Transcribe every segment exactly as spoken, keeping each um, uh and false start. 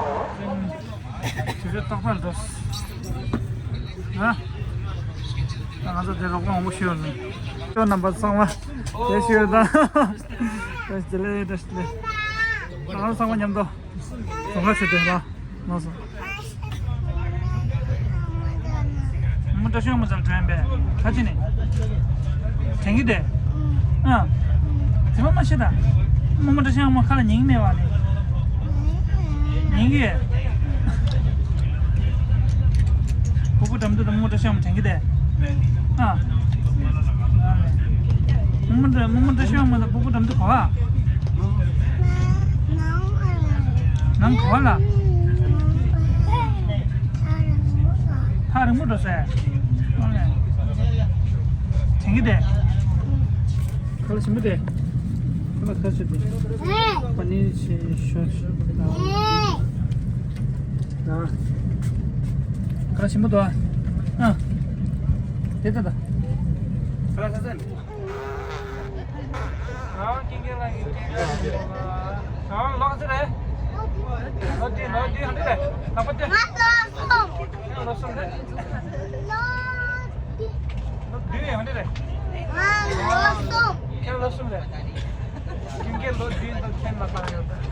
དུས་ཚོད་ཏག་ཏག་འགྲོ། ཨ། ང་ཚོ་དེ་རོགས་པ་མང་པོ་ཤོད་ནས། ཁྱོད་རྣམ་པ་ཚང་མ་དེ་ཤོད་དང་། བཀྲ་ཤིས་བདེ་ལེགས། བཀྲ་ཤིས་བདེ་ལེགས། ང་ཚོ་ཚང་མ་མཉམ་དུ་རྫོང་ཁ་ཆེ་དེ་ལ་ལོག་སོང་། མོ་བཀྲ་ཤིས་ཨ་མ་ཚར་དྲན་པས་ཁ་ཅི་ནས་དྲན་གི་དེ། ཨ། དེ་མ་མ་ཤེས་ད། མོ་མོ་བཀྲ་ཤིས་ཨ་མ་ཁ་ལ་ཉིང་མེད་བ་ནི། ཉིང་ ཡེ། ཕུ་བོ་འགྲམ་དུ་དང་རྨོ་མོ་བཀྲ་ཤིས་ཨ་མ་དྲན་གྱི་དེ། ཨ། རྨོ་མོ་འདྲ་རྨོ་མོ་བཀྲ་ཤིས་ཨ་མ་དང་ཕུ་བོ་འགྲམ་དུ་ག་བ། ནང་ག་བ་ལ། ཐག་རིང་པོ་འགྲོ་ས། དྲན་གྱི་དེ། ཁ་ལག་ཞིམ་པོ་དེ། ཁ་ལག་ཁ་ཤས་དེ། པ་ནི་ཆེ་ཤོས། ཁ་ལག་ཞིམ་པོ་འདུག་ཨ། དེ་ད་ད། ཁ་ལག་ས་ས། ཨང་ཀིང་ཀིང་ལགས་ཀྱིས་སྐྱེས་སྐར་ཞུ་བ། ཨང་ལོ་ག་ཚོད་རེད། ལོ་བདུན་ལོ་བདུན་ཧ་འདི་རེད། ལྷག་པ་སྟེ། ང་ལོ་གསུམ། ཁྱེད་ལོ་གསུམ་རེད། ལོ་བདུན། ལོ་བདུན་ཡང་འདི་རེད། ང་ལོ་གསུམ། ཁྱེད་ལོ་གསུམ་རེད། ཀིང་ཀིང་ལོ་བདུན་དང་ཁྱེད་ལ་ལྷག་ཡོད་པས།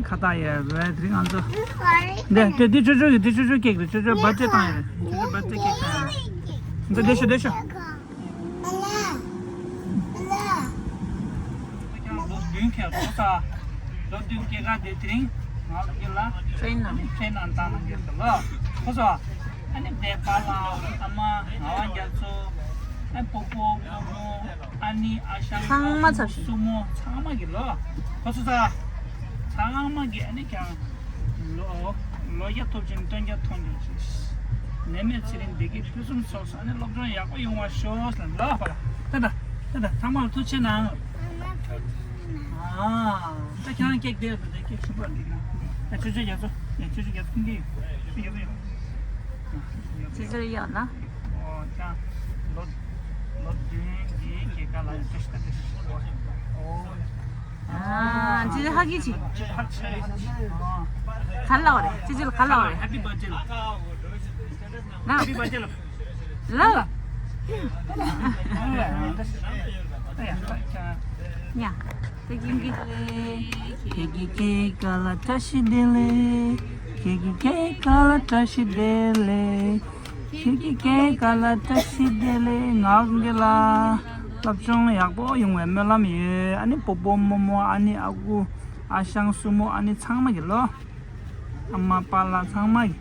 ཁ་བཏགས་ཡོད་རེད་དེ་རིང་ང་ཚོ། འདི་འདི་འདི་ཅོ་ཅོ་གི་འདི་ཅོ་ཅོ་ཀེག་རེད། ཅོ་ཅོ་བར་ཐི་ཌེ་བཏང་ཡོད་རེད། ཅོ་ཅོ་བར་ཐི་ཌེ་ཀེག་བཏང་ཡོད་རེད། འདི་འདི་ཤོ་འདི་ཤོ། ལོ་བདུན་ཁྱེད་ལོ་ས། ལོ་བདུན་སྐྱེས་སྐར་དེ་དེ་རིང་ང་ཚོ་གི་ལ་ཕྲེང་ནང་ཕྲེང་ནང་བཏང་གནང་གི་ཡོད་ལ། ཁོ་ཚོ་ཨ་ནི་བདེ་པ་ལ་ཨ་མ་ངག་དབང་རྒྱ་མཚོ་ཨ་པོ་པོ་མོ་མོ་ཨ་ནི་ཨ་ཞང་ཚང་མ་ཚབ་ཞིང་སྲུ་མོ་ཚང་མ་གི་ལོ། ཁོ་ཚོ་ས་ཚང་མ་གི་ཨ་ནི་ཀྱང་ལོ་ལོ་བརྒྱ་ཐོབ་ཅིང་སྟོན་བརྒྱ་ཐོབ་འགྱུར་ཅིག་ནད་མེད་ཚེ་རིང་བདེ་སྐྱིད་ཕུན་སུམ་ཚོགས་སུ་ཨ་ནི་སློབ་སྦྱོང་ཡག་པོ་ཡོང་བར་ཤོག་ཟེར་ལ་ཕར་ད་ད་ད་ད་ཚང་མར་ཐུགས་རྗེ་གནང་། ཨ་ད་ཁྱེད་རང་ཀེག་དེ་ད་ཀེག་ཞིམ་པོ་འདི་ན་ད་ཆུ་ཆུ་རྒྱ་མཚོ་ཡ་ཆུ་ཆུ་རྒྱ་མཚོ་ཁྱིམ་གྱི་ཡོད་ཆུ་རྒྱ་མཚོ་ཡོད། ཆུ་ཆུ་ཡོད་ན། ཨོ་ད་ལོ་ལོ་བདུན་གྱི་སྐྱེས་སྐར་ལ་ཡང་བཀྲ་ཤིས་བདེ་ལེགས་ཞུ། ཨོ། ཨ་ཙི་ཧ་གི་ཅི། ག་ལ་བ་རེད། ཙི་ཙི་ལ་ག་ལ་བ་རེད། Happy birthday ལ། ང་། Happy birthday ལ། ལ། ཡ། ད་ཀིང་ཀིང་། ཁྱེད་ཀྱི་སྐྱེས་སྐར་ལ་བཀྲ་ཤིས་བདེ་ལེགས། ཁྱེད་ཀྱི་སྐྱེས་སྐར་ལ་བཀྲ་ཤིས་བདེ་ལེགས། ཁྱེད་ཀྱི་སྐྱེས་སྐར་ལ་བཀྲ་ཤིས་བདེ་ལེགས། ངག་དབང་གི་ལ་སློབ་སྦྱོང་ཡག་པོ་ཡོང་བའི་སྨོན་ལམ་ཡོད། ཨ་ནི་པོ་པོ་རྨོ་མོ་ཨ་ནི་ཨ་ཁུ་ཨ་ཞང་སྲུ་མོ་ཨ་ནི་ཚང་མ་གི་ལོ། ཨ་མ་པཱ་ལགས་ཚང་མ་གི།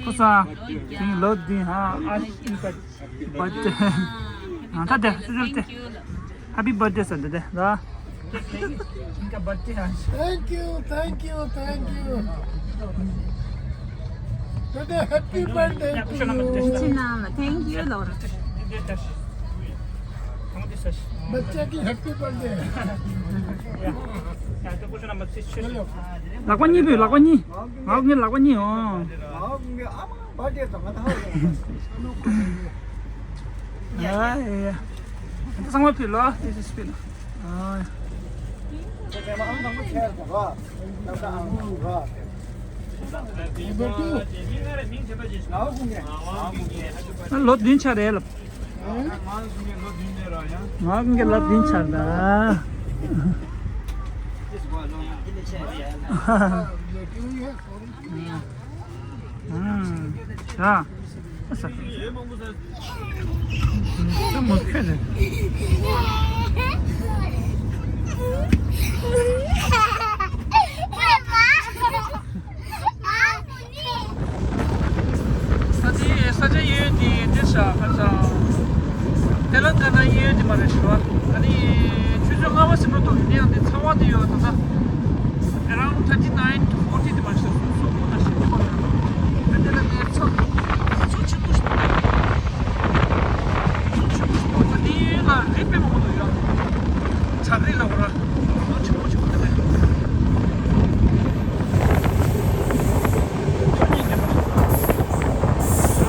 ཁོ་ཚོ་དེང་ལོ་བདུན་ཧ་ཨ་ཤི་པ་བར་ཐི་ཌེ། ཨ་ད་དེ་སུ་ཟེར་ཏེ། Happy birthday ཟེར་འདི་དེ་ལ། Thank you, thank you, thank you. Today happy birthday to you. Thank you ལོ། बच्चे की happy birthday. ལག་པ་གཉིས་ཕུལ། ལག་པ་གཉིས། ང་ངའི་ལག་པ་གཉིས་ཨོ། ང་ངའི་ཨ་མ་བར་ཐི་ཌེ་དང་ང་ད་ཧ་ཡ་ཡ། ཚང་མ་ཕུལ་ལོ། This is ཕུལ་ལོ། ཨ། ལོ་བདུན་ཆགས་རེད་ལབ། ང་གི་ལབ་བདུན་ཆགས་ད། ཨ། ཨ། ཨ། ས་མོ་ཁྱོད་རེད། ས་ཆ་ས་ཆ་ཡོད་དེ་འདིར་བཞག་ཁ་ཚ། ཏེ་ལང་ག་ན་ཡོད་དེ་མ་རེད་ཞུ་བ། ཨ་ནི་ཆུ་ཚོད་ལྔ་པ་ཟིན་པ་འདུག་ཡིན་ཡང་འདི་ཚ་བ་དེ་ཡོད་ད་ད། Around thirty nine to forty དེ་མ་ཞིག་སོང་སོང་པོ་ན་ཞིག་དེ་མ་རེད། ཨ་དེ་ལ་ངས་ཚ་ཚ་ཆེན་པོ་ཞིག་འདུག་ཚ་ཆེན་པོ་ཞིག་འདུག་འདི་ལ་རི་པེ་མང་པོ་འདུག་ཡ། ཚ་རི་ལ་བ་ར། ལོ་ཆུང་ཆུང་དེ་ལས། ཁྱོད་ཉིད་ཀྱི་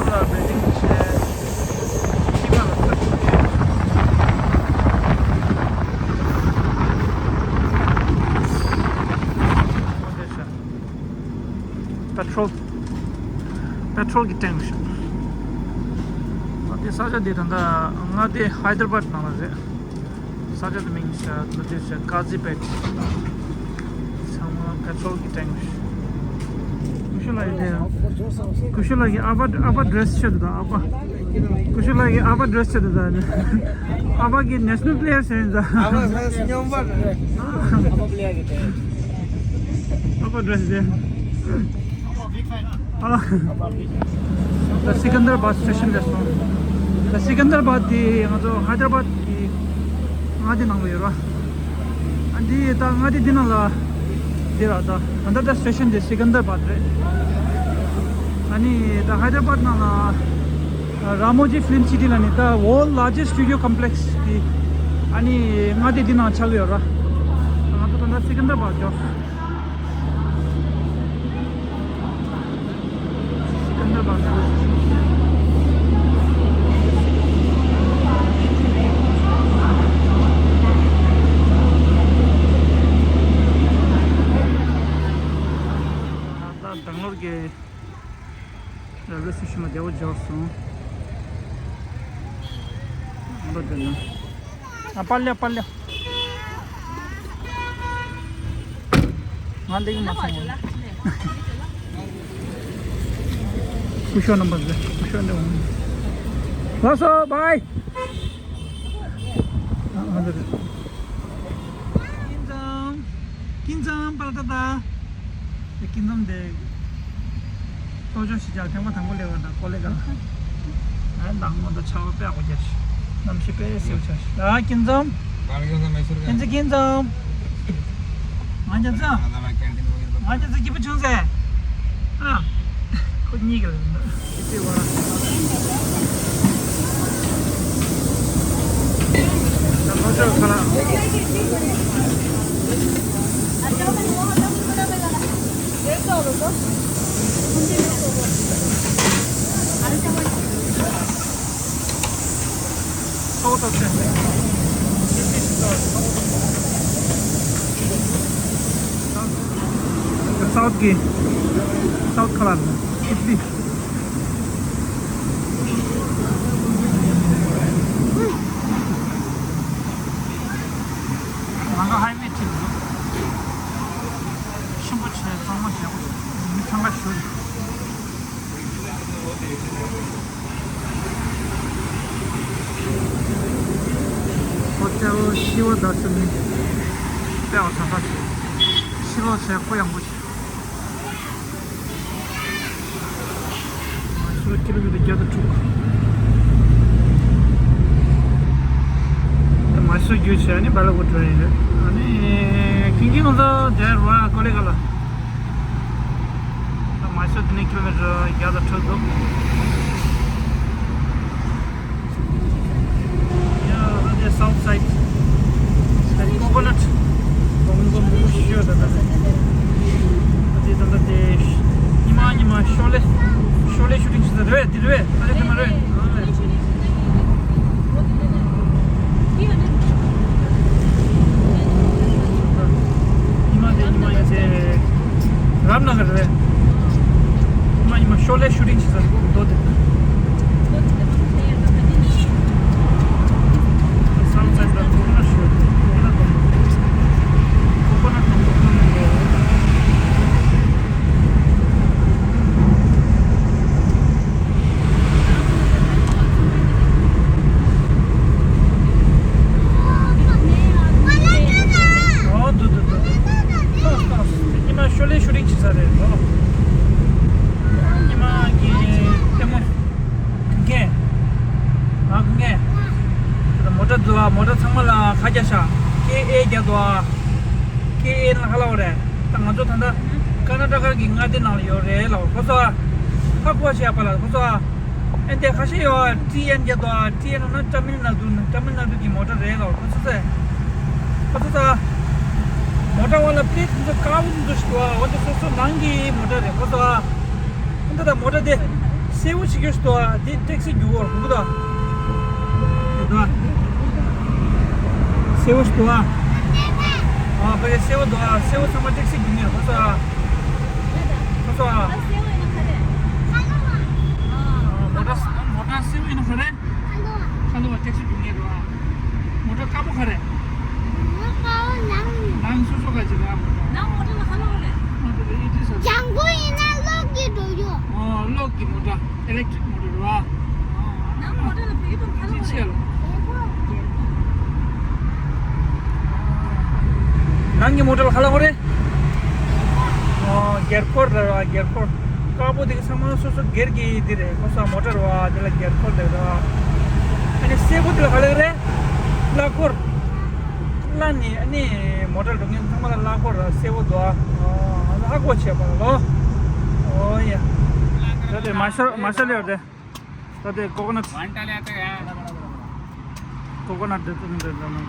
ལ་བེ་ཏིང་བྱས། ཤི་ཁ་ལ་ཚ་ཆུང་གི། པེ་ཊྲོལ། པེ་ཊྲོལ་གྱི་ཊེང་ཞིག་ཨ་དེ་ས་ཆ་འདི་ད་ལྟ་མངའ་སྡེ་ཧའི་དར་བཱད་ནང་ལ་རེད། ས་ཆ་དེ་མིང་ཤ་ལོ་དེ་ཤ་ཀ་ཛི་པེ་ཊི། ཚང་མ་པེ་ཊྲོལ་གྱི་ཊེང་ཞིག་ཀུ་ཤུ་ལགས་ཡིན་དེ་ཡང་། ཀུ་ཤུ་ལགས་ཀྱི་ཨ་ཕ་ཨ་ཕ་ཌི་རེ་སི་ཆེད་དུ་དང་ཨ་ཕ། ཀུ་ཤུ་ལགས་ཀྱི་ཨ་ཕ་ཌི་རེ་སི་ཆེད་དུ་དང་། ཨ་ཕ་གི་ནེ་ཤ་ནལ་པི་ལེ་ཡར་ཟེར་ཡིན་ད། ཨ་ཕ་སྙོམས་པར་རེད། ཨ་ཕ་པི་ལེ་ཡར་གི་དེ། ཨ་ What dress is there? Hello. The Secunderabad station རེད་སོང་། The Secunderabad དེ་ང་ཚོ་Hyderabad གི་མངའ་སྡེ་ནང་ལ་ཡོད་ར། ཨ་འདི་ད་མངའ་སྡེ་འདི་ནང་ལ་འདི་ར་ད་ད་ལྟ་ད་station དེ་Secunderabad རེད། ཨ་ནི་ད་Hyderabad ནང་ལ་Ramoji Film City ལ་ནི་ད་world largest studio complex དེ་ཨ་ནི་མངའ་སྡེ་འདི་ནང་ཆགས་ཡོད་ར། ང་ཚོ་ད་ད་Secunderabad འགྱོ། ད་དང་ལོར་གྱི་རེལ་ཝེ་སི་ཊེ་ཤན་ལ་བདེ་བོ་འཇོག་སོང་། འགྲོ་དེ་ན། ཨ་པར་ལེ་པར་ལེ། ང་འདི་གི་མ་སོང་། སྐུ་ཞབས་རྣམ་པ་ཟེར། སྐུ་ཞབས་འདི་འོང་། ལགས་སོ། བའི། ཨ་ཨ་འདི་རེད། ཀིན་ཙམ། ཀིན་ཙམ་པར་ཏ་ཏ། ཀིན་ཙམ་དེ། ལྟོ་ཆོག་ཞིག་ཅག་ཐེངས་མ་དང་པོ་སླེབས་པ་དང་ཀོ་ལེ་ག་ལ། ཨ་ནང་མ་ད་ཆར་པ་དཔེ་ཡག་པོ་རྒྱག་ཤག་གནམ་གཤིས་དཔེ་བསིལ་བོ་ཆགས་ཤག་ཨ་ཀིན་ཙམ། ཀིན་ཙམ་ཀིན་ཙམ། ང་རྒྱལ་ཚ། ང་རྒྱལ་ཚ་སྐྱིད་པོ་བྱུང་ཟེར། ཨ། ཁོ་གཉིས་ཀ་ལ་ཡིན་ན། སྐྱིད་པོ་བ། ད་ལོ་ཆོག་ཁ་ལག South གི། South ཁ་ལག་ཨིཌ་ལི། ནང་ཁ་ཧའི་ཝེ་ཁྲིད་འདུག་ཆེན་པོ་བྱས་གཙང་མ་བྱས། མི་འཚང་ཁ་ཞུ། ཨོ་ཅག་ཤི་བ་ད་ཚོད་མི་དཔེ་བ་ཚ་ཚ་ཞིག་ཤི་ལོ་བྱས་ཁོ་ཡང་པོ་ཞིག་མ་སུ་ཀི་ལོ་མི་ཊར་བརྒྱ་དང་དྲུག་མ་སུ་བརྒྱུད་བྱས་ནི་བ་ལ་གོ་འགྲོ་ཡིན་རེད། ཨ་ནི་ཁིང་ཁིང་ང་ཚོ་དེར་བ་ཀོ་ལེ་ག་ལ། མ་སུ་དེ་ནས་ཀི་ལོ་མི་ཊར་བརྒྱ་དང་དྲུག་འདུག་ཡ་ཨ་དེ་south side. Coconut. གོང་གོང་མོ་ཤོད་ད་ད། ཨ་དེ་ད་ད་དེ། ཉི་མ་ཉི་མ་ཤོ་ལེ། ཤོ་ལེ་ཤུ་ཊིང་བྱེད་ས་རེད། འདི་རེད། ཨ་དེ་དེ་མ་རེད། ཨ་རེད། ཉི་མ་དེ་ཉི་མ་ཡ་དེ། རམ་ན་གར་རེད། ཉི་མ་ཉི་མ་ཤོ་ལེ་ཤུ་ཊིང་བྱེད་ས་རྡོ་དེ། South side ལ་ཁོ་ན་ཤོད། ཁོ་ན་དང་ཁོ་ན་དང་ཁོ་ན་ནང་གི། ཨོ་འདུག་འདུག་འདུག་ཐོག་ཐོག་ཉི་མ་ཤོ་ལེ་ཤུ་ཊིང་བྱེད་ས་རེད་ལོ། ཉི་མ་གི་ལྟད་མོ། ཀུན་མཁྱེན། ང་ཀུན་མཁྱེན། དེ་མོ་ཊ་འདུག་ཨ། མོ་ཊ་ཚང་མ་ལ་ཁ་རྒྱག་ཤག་ཀེ་ཨེ་རྒྱག་འདུག་ཨ། ཀེ་ཨེ་ལ་ཧ་ལ་བ་རེད། ད་ང་ཚོ་ད་ལྟ་ཀར་ན་ཊ་ཀ་གི་མངའ་སྡེ་ནང་ལ་ཡོད་རེད་ལབ་ཁོ་ཚོ་ཨ། ཧ་གོ་བ་བྱས་པ་ལ་ཁོ་ཚོ་ཨ། ཨེ་འདི་ཁ་ཤས་ཡོད་ཨ། ཊི་ཨེན་རྒྱག་འདུག་ཨ། ཊི་ཨེན་ན་ཏ་མིལ་ནཱ་ཌུ་ན། ཏ་མིལ་ནཱ་ཌུ་གི་མོ་ཊ་རེད་ལབ་ཁོ་ཚོ་ཚེ། ཁོ་ཚོ་ཚ། མོ་ཊ་བ་ལ་པི་ལེ་ཊི་ཁོ་ཚོ་དཀར་པོ་འདུག་ཞིག་འདུག་ཨ། འོ་འདི་སོ་སོ་ནང་གི་མོ་ཊ་རེད་ཁོ་ཚོ་ཨ། འདི་ད་མོ་ཊ་དེ་སེར་པོ་ཞིག་ཡོད་ཞིག་འདུག་ཨ། དེ་ཊེག་སི་རྒྱུག་གོ་རུང་གི་འདུག་ཨ། འདུག་ཨ། སེར་པོ་ཞིག་འདུག་ཨ། ཨ་ཕ་གི་སེར་པོ་འདུག་ཨ། སེར་པོ་ཚང་མ་ཊེག་སི་རྒྱུག་ངེས་རེད་ཁོ་ཚོ་ཨ། ཁོ་ཚོ་ཨ། མོ་ཊ་མོ་ཊ་སེར་པོ་ཡིན་ན་ག་རེ། ཁ་ལོ་བ་ཊེག་སི་རྒྱུག་ངེས་རེད་བ། མོ་ཊ་དཀར་པོ་ག་རེ། མོ་ཊ་དཀར་པོ་ནང་། ནང་སོ་སོ་ག་ཅིག་རེད་མོ་ཊ། ནང་མོ་ཊ་ལ་ཁ་ལོ་བ་རེད། མོ་ཊ་ལ་ཨི་ཏི་ས། ལྗང་གུ་ཡིན་ན་གློག་གི་འགྲོ་ཡོད། ཨོ་གློག་གི་མོ་ཊ། ཨི་ལེག་ཊི་རིག་མོ་ཊ་རེད་བ། ནང་མོ་ཊ་ལ་བོད་ཡིག་ཐོག་ཁ་ལོ་བ་རེད། ནང་གི་མོ་ཊ་ལ་ཁ་ལོ་བ་རེད། སྒེར་འཁོར་རེད་བ། སྒེར་འཁོར་དཀར་པོ་དེ་གི་ཚང་མ་སོ་སོ་སྒེར་གྱི་འདི་རེད། ཁོ་ས་མོ་ཊར་བ་དེ་ལ་སྒེར་འཁོར་རེད་བ། ཨ་ནི་སེར་པོ་དེ་ལ་ག་ལེ་རེད། གླ་འཁོར། གླ་ནི་ཨ་ནི་མོ་ཊར་འགྲོ་མཁན་ཚང་མ་ལ་གླ་འཁོར་ར་སེར་པོ་འདུག་ཨ་ཧ་གོ་བྱས་པ་ལོ། ཨོ་ཡ། ད་དེ་མ་ཤར་མ་ཤར་ལེ་རེད། ད་དེ་ཀོ་ཀོ་ནཊ། वन टाले आता है यार। कोकोनट दे तुम दे दो ना।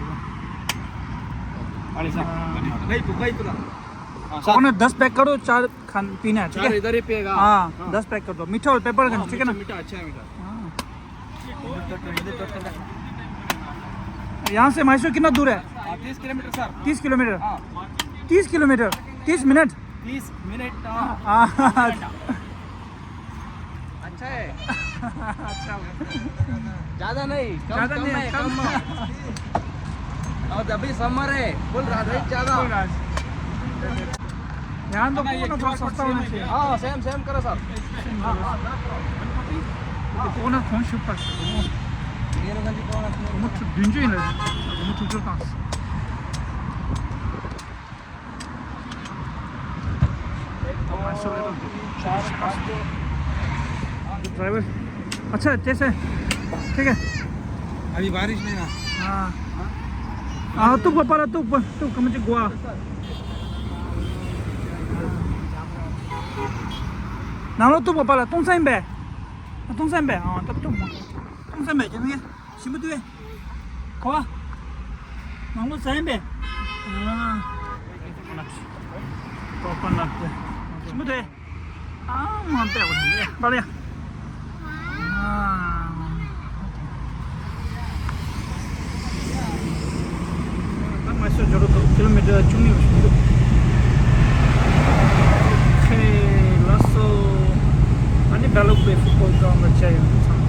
अरे सर। भाई तू भाई तू ना। हाँ, सर। कोकोनट दस पैक करो, चार खान पीना है, ठीक चार है? इधर ही पिएगा। हाँ, हाँ। दस पैक कर दो, मीठा और पेपर हाँ, गन, ठीक है ना? मीठा, मीठा, अच्छा है मीठा। हाँ। यहाँ से मैसूर कितना दूर है? हाँ, तीस किलोमीटर सर। तीस किलोमीटर। हाँ। तीस किलोमीटर। तीस मिनट। तीस मिनट। हाँ। हाँ। अच्छा है। अच्छा। ज्यादा नहीं, कम, ज्यादा कम नहीं, है, कम। कम। और अभी समर है, बोल रहा रेट ज्यादा। बोल रहा है। यहाँ तो ये कोकोनट थोड़ा सस्ता होना चाहिए। हाँ, सेम, सेम करो सर। सेम करो। कोकोनट कौन शुरू कर सकते हो? ये लोगों की कोकोनट। मुझे दिन जो ही लगे, मुझे जो था। ड्राइवर। अच्छा, कैसे? ठीक है। अभी बारिश में ना। हाँ। हाँ, तू पापा ला, तू, तू कम से गुआ। ना लो, तू पापा ला, तुम सही बे। तुम सही बे, हाँ, तब तुम। तुम सही बे, क्या नहीं? ཞིམ་པོ་འདུག་གས། གོ་བ། མང་པོ་ཟ་ཡིན་པས། ཨ། ཀོ་ཀོ་ནཊ་དེ། ཞིམ་པོ་འདུག་གས། ཨ། མང་པོ་འདུག་གས། པ་ལ་ཡ། ཨ། ད་མ་ཤོར་འགྲོ་རོགས་འདུག་ཀི་ལོ་མི་ཊར་བཅུ་གཉིས་ཞིག་འདུག་ཁེ་ལ་སོ། ཨ་ནི་བེ་ལུག་པའི་ཕུ་ཀོ་ཀ་མ་ཆ་ཡོད་ཚང་།